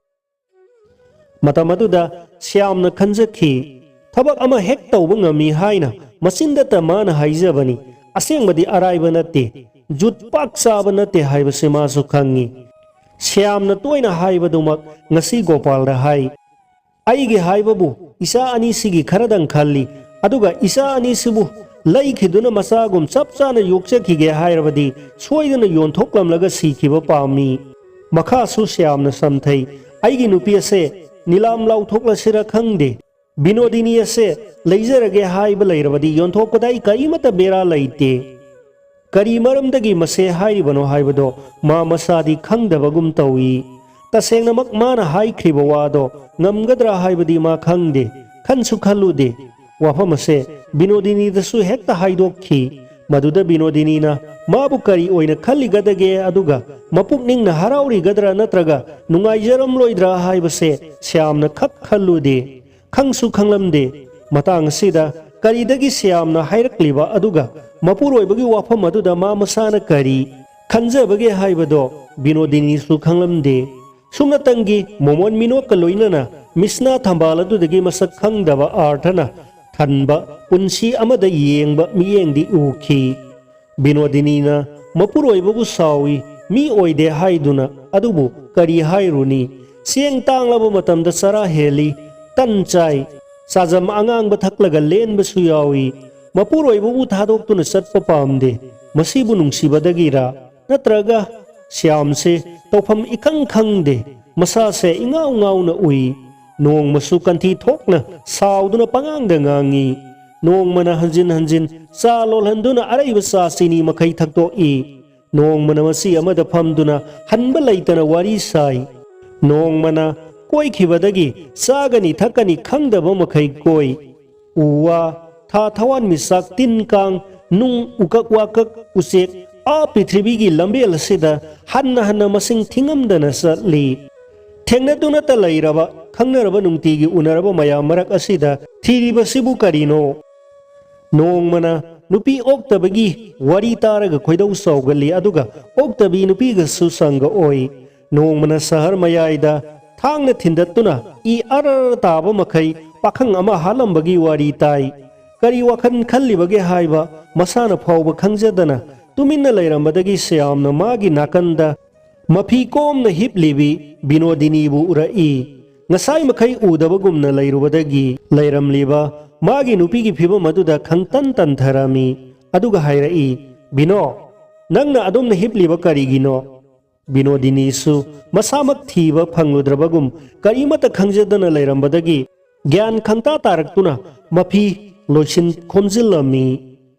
ꯃꯇꯝ ꯑꯗꯨꯗ ꯁ꯭ꯌꯥꯝꯅ ꯈꯟꯖꯈꯤ, ꯊꯕꯛ ꯑꯃ ꯍꯦꯛ ꯇꯧꯕ ꯉꯝꯃꯤ ꯍꯥꯏꯅ ꯃꯆꯤꯟꯗꯇ ꯃꯥꯅ ꯍꯥꯏꯖꯕꯅꯤ, ꯑꯁꯦꯡꯕꯗꯤ ꯑꯔꯥꯏꯕ ꯅꯠꯇꯦ, ꯖꯨꯠ ꯄꯥꯛ ꯆꯥꯕ ꯅꯠꯇꯦ ꯍꯥꯏꯕꯁꯤ ꯃꯥꯁꯨ ꯈꯪꯉꯤ꯫ ꯁ꯭ꯌꯥꯝꯅ ꯇꯣꯏꯅ ꯍꯥꯏꯕꯗꯨꯃꯛ ꯉꯁꯤ ꯒꯣꯄꯥꯜꯗ ꯍꯥꯏ꯫ ꯑꯩꯒꯤ ꯍꯥꯏꯕꯕꯨ ꯏꯆꯥ ꯑꯅꯤꯁꯤꯒꯤ ꯈꯔꯗꯪ ꯈꯜꯂꯤ, ꯑꯗꯨꯒ ꯏꯆꯥ ꯑꯅꯤꯁꯤꯕꯨ ꯂꯩꯈꯤꯗꯨꯅ ꯃꯆꯥꯒꯨꯝ ꯆꯞ ꯆꯥꯅ ꯌꯣꯛꯆꯈꯤꯒꯦ ꯍꯥꯏꯔꯕꯗꯤ ꯁꯣꯏꯗꯅ ꯌꯣꯟꯊꯣꯛꯂꯝꯂꯒ ꯁꯤꯈꯤꯕ ꯄꯥꯝꯃꯤ꯫ ꯃꯈꯥꯁꯨ ꯁ꯭ꯌꯥꯝꯅ ꯁꯝꯊꯩ, ꯑꯩꯒꯤ ꯅꯨꯄꯤ ꯑꯁꯦ ꯅꯤꯂꯥꯝ ꯂꯥꯎꯊꯣꯛꯂꯁꯤꯔ ꯈꯪꯗꯦ꯫ ꯕꯤꯅꯣꯗꯤꯅꯤ ꯑꯁꯦ ꯂꯩꯖꯔꯒꯦ ꯍꯥꯏꯕ ꯂꯩꯔꯕꯗꯤ ꯌꯣꯟꯊꯣꯛꯄꯗ ꯑꯩ ꯀꯔꯤꯃꯠꯇ ꯕꯦꯔꯥ ꯂꯩꯇꯦ꯫ ꯀꯔꯤ ꯃꯔꯝꯗꯒꯤ ꯃꯁꯦ ꯍꯥꯏꯔꯤꯕꯅꯣ ꯍꯥꯏꯕꯗꯣ ꯃꯥ ꯃꯁꯥꯗꯤ ꯈꯪꯗꯕꯒꯨꯝ ꯇꯧꯏ꯫ ꯇꯁꯦꯡꯅꯃꯛ ꯃꯥꯅ ꯍꯥꯏꯈ꯭ꯔꯤꯕ ꯋꯥꯗꯣ ꯉꯝꯒꯗ꯭ꯔꯥ ꯍꯥꯏꯕꯗꯤ ꯃꯥ ꯈꯪꯗꯦ, ꯈꯟꯁꯨ ꯈꯜꯂꯨꯗꯦ꯫ ꯋꯥꯐꯝ ꯑꯁꯦ ꯕꯤꯅꯣꯗꯤꯅꯤꯗꯁꯨ ꯍꯦꯛꯇ ꯍꯥꯏꯗꯣꯛꯈꯤ꯫ ꯃꯗꯨꯗ ꯕꯤꯅꯣꯗꯤꯅꯤꯅ ꯃꯥꯕꯨ ꯀꯔꯤ ꯑꯣꯏꯅ ꯈꯜꯂꯤꯒꯗꯒꯦ, ꯑꯗꯨꯒ ꯃꯄꯨꯛꯅꯤꯡꯅ ꯍꯔꯥꯎꯔꯤꯒꯗ꯭ꯔꯥ ꯅꯠꯇ꯭ꯔꯒ ꯅꯨꯡꯉꯥꯏꯖꯔꯝꯂꯣꯏꯗ꯭ꯔꯥ ꯍꯥꯏꯕꯁꯦ ꯁ꯭ꯌꯥꯝꯅ ꯈꯛ ꯈꯜꯂꯨꯗꯦ꯫ ꯈꯪꯁꯨ ꯈꯪꯂꯝꯗꯦ꯫ ꯃꯇꯥꯡ ꯑꯁꯤꯗ ꯀꯔꯤꯗꯒꯤ ꯁ꯭ꯌꯥꯝꯅ ꯍꯥꯏꯔꯛꯂꯤꯕ, ꯑꯗꯨꯒ ꯃꯄꯨꯔꯣꯏꯕꯒꯤ ꯋꯥꯐꯝ ꯑꯗꯨꯗ ꯃꯥ ꯃꯁꯥꯅ ꯀꯔꯤ ꯈꯟꯖꯕꯒꯦ ꯍꯥꯏꯕꯗꯣ ꯕꯤꯅꯣꯗꯤꯅꯤꯁꯨ ꯈꯪꯂꯝꯗꯦ꯫ ꯁꯨꯞꯅꯇꯪꯒꯤ ꯃꯣꯃꯣꯟ ꯃꯤꯅꯣꯛꯀ ꯂꯣꯏꯅꯅ ꯃꯤꯁꯅꯥ ꯊꯝꯕꯥꯜ ꯑꯗꯨꯗꯒꯤ ꯃꯁꯛ ꯈꯪꯗꯕ ꯑꯥꯔꯊꯅ ꯊꯟꯕ ꯄꯨꯟꯁꯤ ꯑꯃꯗ ꯌꯦꯡꯕ ꯃꯤꯠꯌꯦꯡꯗꯤ ꯎꯈꯤ꯫ ꯕꯤꯅꯣꯗꯤꯅꯤꯅ ꯃꯄꯨꯔꯣꯏꯕꯕꯨ ꯁꯥꯎꯏ, ꯃꯤ ꯑꯣꯏꯗꯦ ꯍꯥꯏꯗꯨꯅ, ꯑꯗꯨꯕꯨ ꯀꯔꯤ ꯍꯥꯏꯔꯨꯅꯤ? ꯆꯦꯡ ꯇꯥꯡꯂꯕ ꯃꯇꯝꯗ ꯆꯔꯥ ꯍꯦꯜꯂꯤ, ꯇꯟ ꯆꯥꯏ, ꯆꯥꯖꯝ ꯑꯉꯥꯡꯕ ꯊꯛꯂꯒ ꯂꯦꯟꯕꯁꯨ ꯌꯥꯎꯏ꯫ ꯃꯄꯨꯔꯣꯏꯕꯕꯨ ꯊꯥꯗꯣꯛꯇꯨꯅ ꯆꯠꯄ ꯄꯥꯝꯗꯦ꯫ ꯃꯁꯤꯕꯨ ꯅꯨꯡꯁꯤꯕꯗꯒꯤꯔꯥ? ꯅꯠꯇ꯭ꯔꯒ ꯁ꯭ꯌꯥꯝꯁꯦ ꯇꯧꯐꯝ ꯏꯈꯪ ꯈꯪꯗꯦ, ꯃꯁꯥꯁꯦ ꯏꯉꯥꯎ ꯉꯥꯎꯅ ꯎꯏ꯫ ꯅꯣꯡꯃꯁꯨ ꯀꯟꯊꯤ ꯊꯣꯛꯅ ꯁꯥꯎꯗꯨꯅ ꯄꯉꯥꯡꯗ ꯉꯥꯡꯉꯤ꯫ ꯅꯣꯡꯃꯅ ꯍꯟꯖꯤꯟ ꯍꯟꯖꯤꯟ ꯆꯥ ꯂꯣꯜꯍꯟꯗꯨꯅ ꯑꯔꯩꯕ ꯆꯥ ꯆꯤꯅꯤ ꯃꯈꯩ ꯊꯛꯇꯣꯛꯏ꯫ ꯅꯣꯡꯃꯅ ꯃꯁꯤ ꯑꯃꯗ ꯐꯝꯗꯨꯅ ꯍꯟꯕ ꯂꯩꯇꯅ ꯋꯥꯔꯤ ꯁꯥꯏ꯫ ꯅꯣꯡꯃꯅ ꯀꯣꯏꯈꯤꯕꯗꯒꯤ ꯆꯥꯒꯅꯤ ꯊꯛꯀꯅꯤ ꯈꯪꯗꯕ ꯃꯈꯩ ꯀꯣꯏ꯫ ꯎ ꯋꯥ, ꯊꯥ ꯊꯋꯥꯟꯃꯤꯆꯥꯛ, ꯇꯤꯟ ꯀꯥꯡ, ꯅꯨꯡ, ꯎꯀꯛ ꯋꯥꯀꯛ, ꯎꯆꯦꯛ, ꯑꯥ ꯄ꯭ꯔꯤꯊꯤꯕꯤꯒꯤ ꯂꯝꯕꯦꯜ ꯑꯁꯤꯗ ꯍꯟꯅ ꯍꯟꯅ ꯃꯁꯤꯡ ꯊꯤꯉꯝꯗꯅ ꯆꯠꯂꯤ꯫ ꯊꯦꯡꯅꯗꯨꯅꯇ ꯂꯩꯔꯕ, ꯈꯪꯅꯔꯕ, ꯅꯨꯡꯇꯤꯒꯤ ꯎꯅꯔꯕ ꯃꯌꯥꯝ ꯃꯔꯛ ꯑꯁꯤꯗ ꯊꯤꯔꯤꯕꯁꯤꯕꯨ ꯀꯔꯤꯅꯣ? ꯅꯣꯡꯃꯅ ꯅꯨꯄꯤ ꯑꯣꯛꯇꯕꯒꯤ ꯋꯥꯔꯤ ꯇꯥꯔꯒ ꯈꯣꯏꯗꯧ ꯁꯥꯎꯒꯜꯂꯤ, ꯑꯗꯨꯒ ꯑꯣꯛꯇꯕꯤ ꯅꯨꯄꯤꯒꯁꯨ ꯁꯪꯒ ꯑꯣꯏ꯫ ꯅꯣꯡꯃꯅ ꯁꯍꯔ ꯃꯌꯥꯏꯗ ꯊꯥꯡꯅ ꯊꯤꯟꯗꯠꯇꯨꯅ ꯏ ꯑꯔ ꯇꯥꯕ ꯃꯈꯩ ꯄꯥꯈꯪ ꯑꯃ ꯍꯥꯠꯂꯝꯕꯒꯤ ꯋꯥꯔꯤ ꯇꯥꯏ꯫ ꯀꯔꯤ ꯋꯥꯈꯜ ꯈꯜꯂꯤꯕꯒꯦ ꯍꯥꯏꯕ ꯃꯁꯥꯅ ꯐꯥꯎꯕ ꯈꯪꯖꯗꯅ ꯇꯨꯃꯤꯟꯅ ꯂꯩꯔꯝꯕꯗꯒꯤ ꯁ꯭ꯌꯥꯝꯅ ꯃꯥꯒꯤ ꯅꯥꯀꯟꯗ ꯃꯐꯤ ꯀꯣꯝꯅ ꯍꯤꯞꯂꯤꯕꯤ ꯕꯤꯅꯣꯗꯤꯅꯤꯕꯨ ꯎꯔꯛꯏ꯫ ꯉꯁꯥꯏ ꯃꯈꯩ ꯎꯗꯕꯒꯨꯝꯅ ꯂꯩꯔꯨꯕꯗꯒꯤ ꯂꯩꯔꯝꯂꯤꯕ ꯃꯥꯒꯤ ꯅꯨꯄꯤꯒꯤ ꯐꯤꯕꯝ ꯑꯗꯨꯗ ꯈꯪꯇꯟ ꯇꯟꯊꯔꯝꯃꯤ꯫ ꯑꯗꯨꯒ ꯍꯥꯏꯔꯛꯏ, "ꯕꯤꯅꯣ, ꯅꯪꯅ ꯑꯗꯨꯝꯅ ꯍꯤꯞꯂꯤꯕ ꯀꯔꯤꯒꯤꯅꯣ?" ꯕꯤꯅꯣꯗꯤꯅꯤꯁꯨ ꯃꯁꯥꯃꯛ ꯊꯤꯕ ꯐꯪꯂꯨꯗ꯭ꯔꯕꯒꯨꯝ ꯀꯔꯤꯃꯠꯇ ꯈꯪꯖꯗꯅ ꯂꯩꯔꯝꯕꯗꯒꯤ ꯒ꯭ꯌꯥꯟ ꯈꯪꯇꯥ ꯇꯥꯔꯛꯇꯨꯅ ꯃꯐꯤ ꯂꯣꯏꯁꯤꯟ ꯈꯣꯝꯖꯤꯜꯂꯝꯃꯤ꯫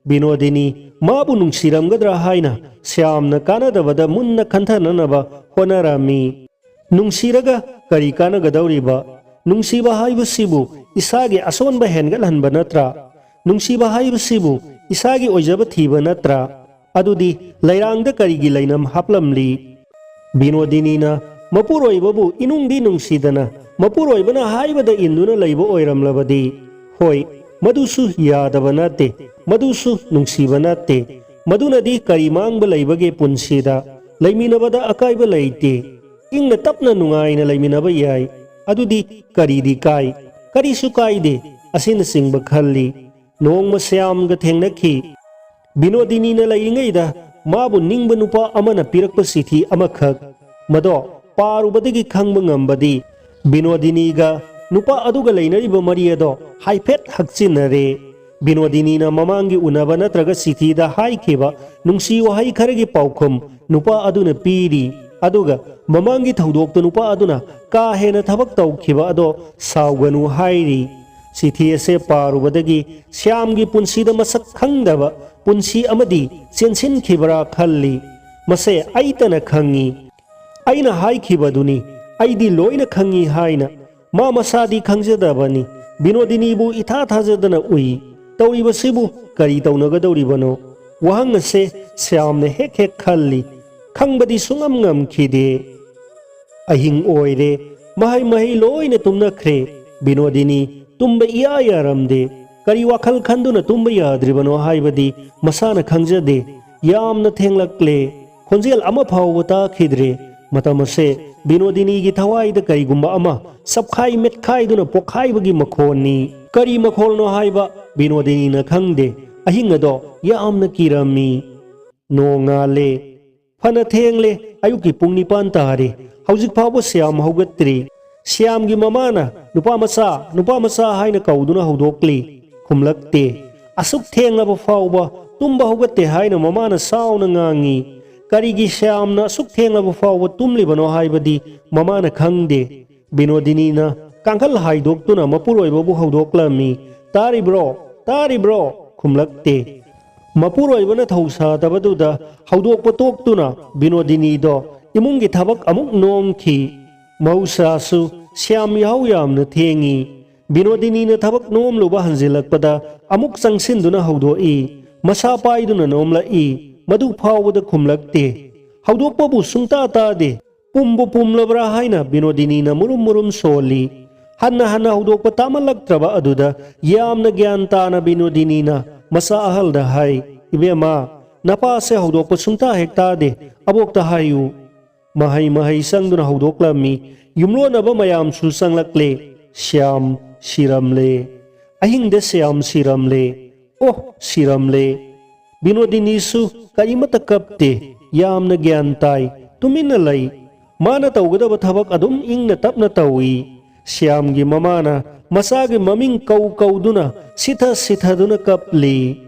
ꯕꯤꯅꯣꯗꯤꯅꯤ ꯃꯥꯕꯨ ꯅꯨꯡꯁꯤꯔꯝꯒꯗ꯭ꯔꯥ ꯍꯥꯏꯅ ꯁ꯭ꯌꯥꯝꯅ ꯀꯥꯟꯅꯗꯕꯗ ꯃꯨꯟꯅ ꯈꯟꯊꯅꯅꯕ ꯍꯣꯠꯅꯔꯝꯃꯤ꯫ ꯅꯨꯡꯁꯤꯔꯒ ꯀꯔꯤ ꯀꯥꯟꯅꯒꯗꯧꯔꯤꯕ? ꯅꯨꯡꯁꯤꯕ ꯍꯥꯏꯕꯁꯤꯕꯨ ꯏꯁꯥꯒꯤ ꯑꯁꯣꯟꯕ ꯍꯦꯟꯒꯠꯍꯟꯕ ꯅꯠꯇ꯭ꯔꯥ? ꯅꯨꯡꯁꯤꯕ ꯍꯥꯏꯕꯁꯤꯕꯨ ꯏꯁꯥꯒꯤ ꯑꯣꯏꯖꯕ ꯊꯤꯕ ꯅꯠꯇ꯭ꯔꯥ? ꯑꯗꯨꯗꯤ ꯂꯩꯔꯥꯡꯗ ꯀꯔꯤꯒꯤ ꯂꯩꯅꯝ ꯍꯥꯞꯂꯝꯂꯤ? ꯕꯤꯅꯣꯗꯤꯅꯤꯅ ꯃꯄꯨꯔꯣꯏꯕꯕꯨ ꯏꯅꯨꯡꯗꯤ ꯅꯨꯡꯁꯤꯗꯅ ꯃꯄꯨꯔꯣꯏꯕꯅ ꯍꯥꯏꯕꯗ ꯏꯟꯗꯨꯅ ꯂꯩꯕ ꯑꯣꯏꯔꯝꯂꯕꯗꯤ, ꯍꯣꯏ, ꯃꯗꯨꯁꯨ ꯌꯥꯗꯕ ꯅꯠꯇꯦ, ꯃꯗꯨꯁꯨ ꯅꯨꯡꯁꯤꯕ ꯅꯠꯇꯦ꯫ ꯃꯗꯨꯅꯗꯤ ꯀꯔꯤ ꯃꯥꯡꯕ ꯂꯩꯕꯒꯦ ꯄꯨꯟꯁꯤꯗ? ꯂꯩꯃꯤꯟꯅꯕꯗ ꯑꯀꯥꯏꯕ ꯂꯩꯇꯦ꯫ ꯏꯪꯅ ꯇꯞꯅ ꯅꯨꯡꯉꯥꯏꯅ ꯂꯩꯃꯤꯟꯅꯕ ꯌꯥꯏ꯫ ꯑꯗꯨꯗꯤ ꯀꯔꯤꯗꯤ ꯀꯥꯏ? ꯀꯔꯤꯁꯨ ꯀꯥꯏꯗꯦ꯫ ꯑꯁꯤꯅꯆꯤꯡꯕ ꯈꯜꯂꯤ꯫ ꯅꯣꯡꯃ ꯁ꯭ꯌꯥꯝꯒ ꯊꯦꯡꯅꯈꯤ꯫ ꯕꯤꯅꯣꯗꯤꯅꯤꯅ ꯂꯩꯔꯤꯉꯩꯗ ꯃꯥꯕꯨ ꯅꯤꯡꯕ ꯅꯨꯄꯥ ꯑꯃꯅ ꯄꯤꯔꯛꯄ ꯆꯤꯊꯤ ꯑꯃꯈꯛ꯫ ꯃꯗꯣ ꯄꯥꯔꯨꯕꯗꯒꯤ ꯈꯪꯕ ꯉꯝꯕꯗꯤ ꯕꯤꯅꯣꯗꯤꯅꯤꯒ ꯅꯨꯄꯥ ꯑꯗꯨꯒ ꯂꯩꯅꯔꯤꯕ ꯃꯔꯤ ꯑꯗꯣ ꯍꯥꯏꯐꯦꯠ ꯍꯛꯆꯤꯟꯅꯔꯦ꯫ ꯕꯤꯅꯣꯗꯤꯅꯤꯅ ꯃꯃꯥꯡꯒꯤ ꯎꯅꯕ ꯅꯠꯇ꯭ꯔꯒ ꯆꯤꯊꯤꯗ ꯍꯥꯏꯈꯤꯕ ꯅꯨꯡꯁꯤ ꯋꯥꯍꯩ ꯈꯔꯒꯤ ꯄꯥꯎꯈꯨꯝ ꯅꯨꯄꯥ ꯑꯗꯨꯅ ꯄꯤꯔꯤ꯫ ꯑꯗꯨꯒ ꯃꯃꯥꯡꯒꯤ ꯊꯧꯗꯣꯛꯇ ꯅꯨꯄꯥ ꯑꯗꯨꯅ ꯀꯥ ꯍꯦꯟꯅ ꯊꯕꯛ ꯇꯧꯈꯤꯕ ꯑꯗꯣ ꯁꯥꯎꯒꯅꯨ ꯍꯥꯏꯔꯤ꯫ ꯆꯤꯊꯤ ꯑꯁꯦ ꯄꯥꯔꯨꯕꯗꯒꯤ ꯁ꯭ꯌꯥꯝꯒꯤ ꯄꯨꯟꯁꯤꯗ ꯃꯁꯛ ꯈꯪꯗꯕ ꯄꯨꯟꯁꯤ ꯑꯃꯗꯤ ꯆꯦꯟꯁꯤꯟꯈꯤꯕ꯭ꯔꯥ ꯈꯜꯂꯤ꯫ "ꯃꯁꯦ ꯑꯩꯇꯅ ꯈꯪꯉꯤ꯫ ꯑꯩꯅ ꯍꯥꯏꯈꯤꯕꯗꯨꯅꯤ, ꯑꯩꯗꯤ ꯂꯣꯏꯅ ꯈꯪꯉꯤ" ꯍꯥꯏꯅ꯫ ꯃꯥ ꯃꯁꯥꯗꯤ ꯈꯪꯖꯗꯕꯅꯤ꯫ ꯕꯤꯅꯣꯗꯤꯅꯤꯕꯨ ꯏꯊꯥ ꯊꯥꯖꯗꯅ ꯎꯏ꯫ ꯇꯧꯔꯤꯕꯁꯤꯕꯨ ꯀꯔꯤ ꯇꯧꯅꯒꯗꯧꯔꯤꯕꯅꯣ? ꯋꯥꯍꯪ ꯑꯁꯦ ꯁ꯭ꯌꯥꯝꯅ ꯍꯦꯛ ꯍꯦꯛ ꯈꯜꯂꯤ꯫ ꯈꯪꯕꯗꯤ ꯁꯨꯡꯉꯝ ꯉꯝꯈꯤꯗꯦ꯫ ꯑꯍꯤꯡ ꯑꯣꯏꯔꯦ꯫ ꯃꯍꯩ ꯃꯍꯩ ꯂꯣꯏꯅ ꯇꯨꯝꯅꯈ꯭ꯔꯦ꯫ ꯕꯤꯅꯣꯗꯤꯅꯤ ꯇꯨꯝꯕ ꯏꯌꯥ ꯌꯥꯔꯝꯗꯦ꯫ ꯀꯔꯤ ꯋꯥꯈꯜ ꯈꯟꯗꯨꯅ ꯇꯨꯝꯕ ꯌꯥꯗ꯭ꯔꯤꯕꯅꯣ ꯍꯥꯏꯕꯗꯤ ꯃꯁꯥꯅ ꯈꯪꯖꯗꯦ꯫ ꯌꯥꯝꯅ ꯊꯦꯡꯂꯛꯂꯦ꯫ ꯈꯣꯟꯖꯦꯜ ꯑꯃ ꯐꯥꯎꯕ ꯇꯥꯈꯤꯗ꯭ꯔꯦ꯫ ꯃꯇꯝ ꯑꯁꯦ ꯕꯤꯅꯣꯗꯤꯅꯤꯒꯤ ꯊꯋꯥꯏꯗ ꯀꯔꯤꯒꯨꯝꯕ ꯑꯃ ꯁꯞꯈꯥꯏ ꯃꯦꯠꯈꯥꯏꯗꯨꯅ ꯄꯣꯛꯈꯥꯏꯕꯒꯤ ꯃꯈꯣꯟꯅꯤ꯫ ꯀꯔꯤ ꯃꯈꯣꯜꯅꯣ ꯍꯥꯏꯕ ꯕꯤꯅꯣꯗꯤꯅꯤꯅ ꯈꯪꯗꯦ꯫ ꯑꯍꯤꯡ ꯑꯗꯣ ꯌꯥꯝꯅ ꯀꯤꯔꯝꯃꯤ꯫ ꯅꯣꯡꯉꯥꯜꯂꯦ꯫ ꯐꯅ ꯊꯦꯡꯂꯦ꯫ ꯑꯌꯨꯛꯀꯤ ꯄꯨꯡ ꯅꯤꯄꯥꯟ ꯇꯥꯔꯦ꯫ ꯍꯧꯖꯤꯛ ꯐꯥꯎꯕ ꯁ꯭ꯌꯥꯝ ꯍꯧꯒꯠꯇ꯭ꯔꯤ꯫ ꯁ꯭ꯌꯥꯝꯒꯤ ꯃꯃꯥꯅ, "ꯅꯨꯄꯥ ꯃꯆꯥ, ꯅꯨꯄꯥ ꯃꯆꯥ" ꯍꯥꯏꯅ ꯀꯧꯗꯨꯅ ꯍꯧꯗꯣꯛꯂꯤ꯫ ꯈꯨꯝꯂꯛꯇꯦ꯫ ꯑꯁꯨꯛ ꯊꯦꯡꯂꯕ ꯐꯥꯎꯕ ꯇꯨꯝꯕ ꯍꯧꯒꯠꯇꯦ ꯍꯥꯏꯅ ꯃꯃꯥꯅ ꯁꯥꯎꯅ ꯉꯥꯡꯉꯤ꯫ ꯀꯔꯤꯒꯤ ꯁ꯭ꯌꯥꯝꯅ ꯑꯁꯨꯛ ꯊꯦꯡꯂꯕ ꯐꯥꯎꯕ ꯇꯨꯝꯂꯤꯕꯅꯣ ꯍꯥꯏꯕꯗꯤ ꯃꯃꯥꯅ ꯈꯪꯗꯦ꯫ ꯕꯤꯅꯣꯗꯤꯅꯤꯅ ꯀꯥꯡꯈꯜ ꯍꯥꯏꯗꯣꯛꯇꯨꯅ ꯃꯄꯨꯔꯣꯏꯕꯕꯨ ꯍꯧꯗꯣꯛꯂꯝꯃꯤ꯫ "ꯇꯥꯔꯤꯕ꯭ꯔꯣ? ꯇꯥꯔꯤꯕ꯭ꯔꯣ?" ꯈꯨꯝꯂꯛꯇꯦ꯫ ꯃꯄꯨꯔꯣꯏꯕꯅ ꯊꯧꯁꯥꯗꯕꯗꯨꯗ ꯍꯧꯗꯣꯛꯄ ꯇꯣꯛꯇꯨꯅ ꯕꯤꯅꯣꯗꯤꯅꯤꯗꯣ ꯏꯃꯨꯡꯒꯤ ꯊꯕꯛ ꯑꯃꯨꯛ ꯅꯣꯝꯈꯤ꯫ ꯃꯍꯧꯁꯥꯁꯨ ꯁ꯭ꯌꯥꯝ ꯌꯥꯍꯧ ꯌꯥꯝꯅ ꯊꯦꯡꯉꯤ꯫ ꯕꯤꯅꯣꯗꯤꯅꯤꯅ ꯊꯕꯛ ꯅꯣꯝꯂꯨꯕ ꯍꯟꯖꯤꯜꯂꯛꯄꯗ ꯑꯃꯨꯛ ꯆꯪꯁꯤꯟꯗꯨꯅ ꯍꯧꯗꯣꯛꯏ꯫ ꯃꯁꯥ ꯄꯥꯏꯗꯨꯅ ꯅꯣꯝꯂꯛꯏ꯫ ꯃꯗꯨ ꯐꯥꯎꯕꯗ ꯈꯨꯝꯂꯛꯇꯦ꯫ ꯍꯧꯗꯣꯛꯄꯕꯨ ꯁꯨꯡꯇꯥ ꯇꯥꯗꯦ꯫ ꯄꯨꯝꯕꯨ ꯄꯨꯝꯂꯕ꯭ꯔꯥ ꯍꯥꯏꯅ ꯕꯤꯅꯣꯗꯤꯅꯤꯅ ꯃꯨꯔꯨꯝ ꯃꯨꯔꯨꯝ ꯁꯣꯜꯂꯤ꯫ ꯍꯟꯅ ꯍꯟꯅ ꯍꯧꯗꯣꯛꯄ ꯇꯥꯃꯜꯂꯛꯇ꯭ꯔꯕ ꯑꯗꯨꯗ ꯌꯥꯝꯅ ꯒ꯭ꯌꯥꯟ ꯇꯥꯅ ꯕꯤꯅꯣꯗꯤꯅꯤꯅ ꯃꯆꯥ ꯑꯍꯜꯗ ꯍꯥꯏ, "ꯏꯕꯦꯝꯃ, ꯅꯄꯥꯁꯦ ꯍꯧꯗꯣꯛꯄ ꯁꯨꯡꯇꯥ ꯍꯦꯛ ꯇꯥꯗꯦ, ꯑꯕꯣꯛꯇ ꯍꯥꯏꯌꯨ"꯫ ꯃꯍꯩ ꯃꯍꯩ ꯆꯪꯗꯨꯅ ꯍꯧꯗꯣꯛꯂꯝꯃꯤ꯫ ꯌꯨꯝꯂꯣꯟꯅꯕ ꯃꯌꯥꯝꯁꯨ ꯆꯪꯂꯛꯂꯦ꯫ ꯁ꯭ꯌꯥꯝ ꯁꯤꯔꯝꯂꯦ꯫ ꯑꯍꯤꯡꯗ ꯁ꯭ꯌꯥꯝ ꯁꯤꯔꯝꯂꯦ꯫ ꯑꯣ, ꯁꯤꯔꯝꯂꯦ꯫ ꯕꯤꯅꯣꯗꯤꯅꯤꯁꯨ ꯀꯔꯤꯃꯠꯇ ꯀꯞꯇꯦ꯫ ꯌꯥꯝꯅ ꯒ꯭ꯌꯥꯟ ꯇꯥꯏ꯫ ꯇꯨꯃꯤꯟꯅ ꯂꯩ꯫ ꯃꯥꯅ ꯇꯧꯒꯗꯕ ꯊꯕꯛ ꯑꯗꯨꯝ ꯏꯪꯅ ꯇꯞꯅ ꯇꯧꯏ꯫ ꯁ꯭ꯌꯥꯝꯒꯤ ꯃꯃꯥꯅ ꯃꯆꯥꯒꯤ ꯃꯃꯤꯡ ꯀꯧ ꯀꯧꯗꯨꯅ ꯁꯤꯊ ꯁꯤꯊꯗꯨꯅ ꯀꯞꯂꯤ꯫